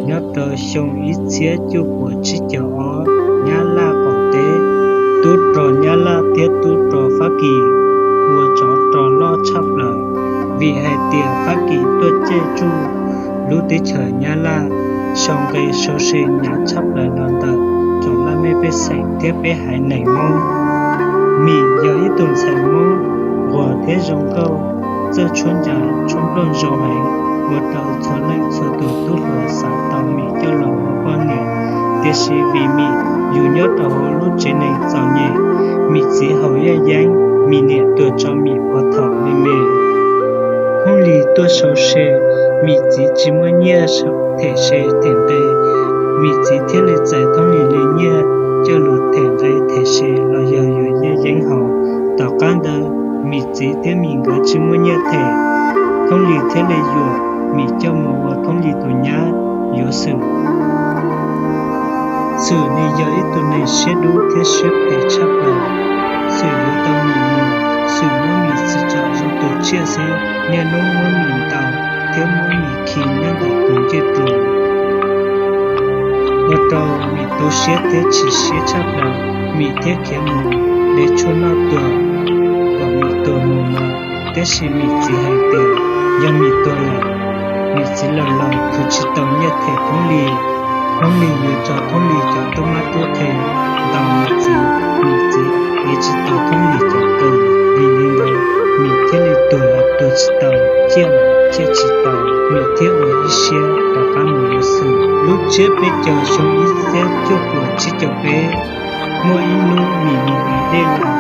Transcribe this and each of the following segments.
Nyob rau xyoo ib txhiab cuaj puas tsib caug ob, Nyab Laj qaum teb, tub rog Nyab Laj thiab tub rog Fab Kis ua tsov rog loj tshaj plaws, vim hais tias Fab Kis tuaj caij tsuj lub teb chaws Nyab Laj, sau nqe sau se hnyav tshaj plaws los ntawm tsoom laj mej pej xeem thiab peb haiv neeg Hmoob. Mim yog ib tug ntxhais Hmoob nquag thiab zoo nkauj, txawj tshuab ncas tshuab nplooj zoo heev, ua rau txhua leej txhua tus tub hluas xav tau Mim coj los ua poj niam. Tiam sis vim Mim yug nyob rau hauv lub tsev neeg txom nyem, Mim txiv haus yaj yeeb, Mim niam tuag tso Mim puag thaum me me. Thoob Lis tuaj sau se, Mim txiv tsis muaj nyiaj them se them nqe, Mim txiv thiaj li txais Thoob Lis li nyiaj coj lug them nqe them se los yog yuav yaj yeeb haus. Tom qab ntawd Mim txiv thiab Mim nkawd tsis muaj nyiaj them, Thoob Lis thiaj li yuam Mim coj mus ua Thoob Lis tus nyab yuav Xwm. Xwm nws yog ib tug neeg siab dub thiab siab phem tshaj plaws. Xwm yuav tau Mim mus, Xwm muab Mim txiv tsam zoo tus tsiaj xwb, niaj hnub muab Mim ntaus thiab muab Mim khi nyob ntawm tus ncej rus. Ua rau Mim tu siab thiab chim siab tshaj plaws, Mim thiaj khiav mus de tshuaj noj tuag kom Mim tuag mus no. Tab sis Mim txiv hais tias yog Mim tuag lawm, Mim txiv laus laus khwv tsis tau nyiaj them Thoob Lis, Thoob Lis yuav tso Thoob Lis cov tub mab tub qhe ntaus Mim txiv, Mim txiv ev tsis tau Thoob Lis cov qws. Vim li ntawd Mim thiaj li tuag los tuag tsis tau, ciaj los ciaj tsis tau, Mim thiaj ua ib siab rov qab mus yuav Xwm. Lub tsiab peb caug xyoo ib txhiab cuaj puas tsib caug peb, muaj ib hnub Mim mus ev dej los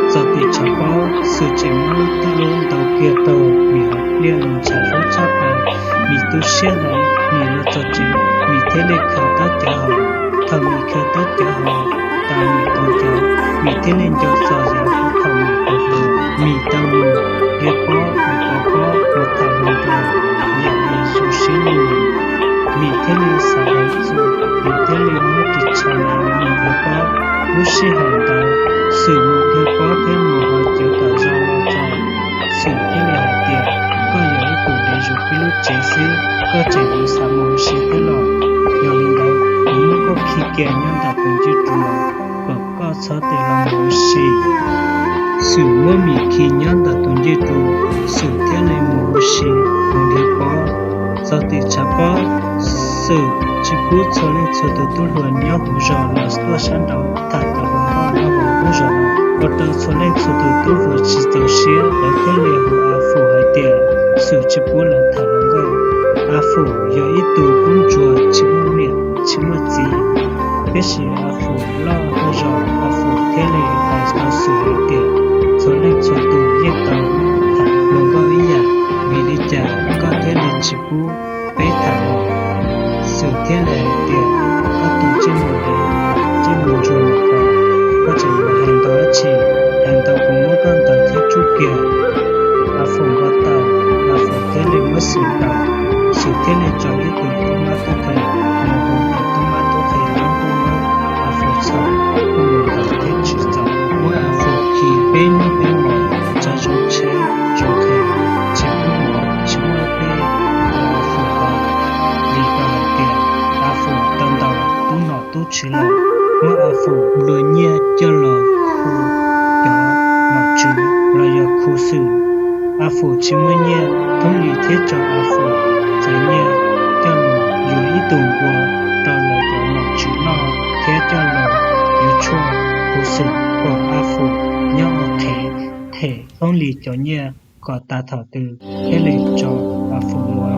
txog tim tshav pob, Xwm tseem muab lub toj lub ntaus kiag rau Mim hauv pliaj los ntshav hlub tshaj plaws. Mim tu siab heev, Mim los txog tsev, Mim thiaj li khaws tab cov haus. Thaum Mim khaws tab cov haus tas Mim tos cov, Mim thiaj li nco txog yav puag thaum Mim tus hluas, Mim tau mus nrhiav pob, Mim pov pob mus tham hluas nkauj, yam li zoo siab li Mim thiaj li xav heev txuj, Mim thiaj li muab ris tsho ntawd los mus nrhiav pob. Lub sij hawm ntawd Xwm mus nrhiav pob thiab mus hauv cawv tom zos los txog, Xwm thiaj li hais tias, koj yog ib tug dev zuj pib lub tsev xwb, koj tseem yuav xav mus ua si thiab los? Yog li ntawd kuv muab koj khi kiag nyob ntawm tus ncej rus los kom koj txhob tes los mus ua si. Xwm muab Mim khi nyob ntawm tus ncej rus, Xwm thiaj li mus ua si, mus nrhiav pob. Txog tim tshav pob, Xwm tsis pub txhua leej txhua tus tub hluas nyob hauv zos los tuaj sab nraud tham tau hluas nkauj nyob hauv lub zos no, ua rau txhua leej txhua tus tub hluas tsis txaus siab, lawv thiaj li hu A Fum hais tias Xwm tsis pub lawv tham hluas nkauj. A Fum yog ib tug tub ntsuag tsis muaj niam tsis muaj txiv, tiam sis A Fum loj tuaj zog, A Fum thiaj li hais rau Xwm hais tias txhua leej txhua tus yeej tau tham hluas nkauj ib yam, vim li cas koj thiaj li tsis pub peb tham los? Xwm thiaj li hais tias, koj tus ntsej muag dev, ntsej muag ntsuag ntawm ko, koj tseem yuav hais ntau dab tsi? Hais ntau kuv muab koj ntaus thiab tsuj kiag. A Fum npau taws, A Fum thiaj li muab Xwm ntaus, Xwm thiaj li tso ib tug tub mab tub qhe mus hu cov tub mab tub qhe tub tub muab A Fum txhom, kuj mus ntaus thiab tsis txaus, muab A Fum khi peb hnub peb hmo, tsa zoo tsheb zoo qhe, tsis pub mov tsis muaj dej rau A Fum haus, vim rau hais tias A Fum tau ntaus tub nom tub tswv lawm. Muab A Fum nplua nyiaj coj los khu cov nom tswv los yog khu Xwm. A Fum tsis muaj nyiaj, Thoob Lis thiaj tso A Fum txais nyiaj coj los yuav ib tug npua rau lawv cov nom tswv noj thiab coj los yuav tshuaj khu Xwm kom A Fum nyob ua qhev them Thoob Lis cov nyiaj kom tas thaum twg thiaj li tso A Fum mus.